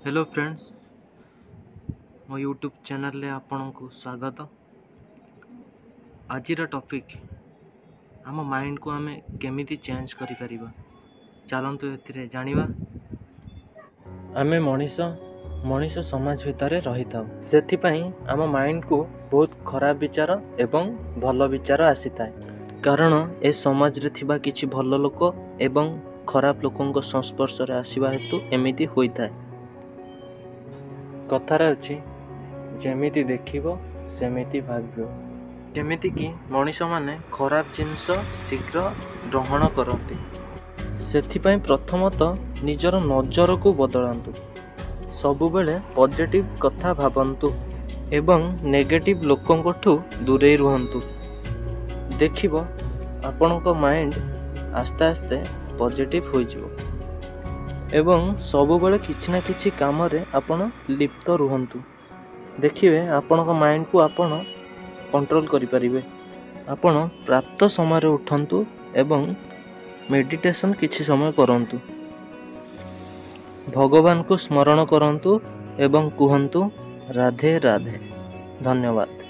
Hello friends, ମୋ YouTube ଚ୍ୟାନେଲରେ ଆପଣଙ୍କୁ ସ୍ୱାଗତ। ଆଜିର ଟପିକ୍, ଆମ ମାଇଣ୍ଡକୁ ଆମେ କେମିତି ଚେଞ୍ଜ କରିପାରିବା। ଚାଲନ୍ତୁ ଏଥିରେ ଜାଣିବା। ଆମେ ମଣିଷ ମଣିଷ ସମାଜ ଭିତରେ ରହିଥାଉ, ସେଥିପାଇଁ ଆମ ମାଇଣ୍ଡକୁ ବହୁତ ଖରାପ ବିଚାର ଏବଂ ଭଲ ବିଚାର ଆସିଥାଏ। କାରଣ ଏ ସମାଜରେ ଥିବା କିଛି ଭଲ ଲୋକ ଏବଂ ଖରାପ ଲୋକଙ୍କ ସଂସ୍ପର୍ଶରେ ଆସିବା ହେତୁ ଏମିତି ହୋଇଥାଏ। କଥାରେ ଅଛି, ଯେମିତି ଦେଖିବ ସେମିତି ଭାବିବ। ଯେମିତିକି ମଣିଷମାନେ ଖରାପ ଜିନିଷ ଶୀଘ୍ର ଗ୍ରହଣ କରନ୍ତି। ସେଥିପାଇଁ ପ୍ରଥମତଃ ନିଜର ନଜରକୁ ବଦଳାନ୍ତୁ। ସବୁବେଳେ ପଜିଟିଭ୍ କଥା ଭାବନ୍ତୁ ଏବଂ ନେଗେଟିଭ୍ ଲୋକଙ୍କଠୁ ଦୂରେଇ ରୁହନ୍ତୁ। ଦେଖିବ, ଆପଣଙ୍କ ମାଇଣ୍ଡ ଆସ୍ତେ ଆସ୍ତେ ପଜିଟିଭ୍ ହୋଇଯିବ। ଏବଂ ସବୁବେଳେ କିଛି ନା କିଛି କାମରେ ଆପଣ ଲିପ୍ତ ରୁହନ୍ତୁ। ଦେଖିବେ, ଆପଣଙ୍କ ମାଇଣ୍ଡକୁ ଆପଣ କଣ୍ଟ୍ରୋଲ କରିପାରିବେ। ଆପଣ ପ୍ରାପ୍ତ ସମୟରେ ଉଠନ୍ତୁ ଏବଂ ମେଡ଼ିଟେସନ୍ କିଛି ସମୟ କରନ୍ତୁ। ଭଗବାନଙ୍କୁ ସ୍ମରଣ କରନ୍ତୁ ଏବଂ କୁହନ୍ତୁ, ରାଧେ ରାଧେ। ଧନ୍ୟବାଦ।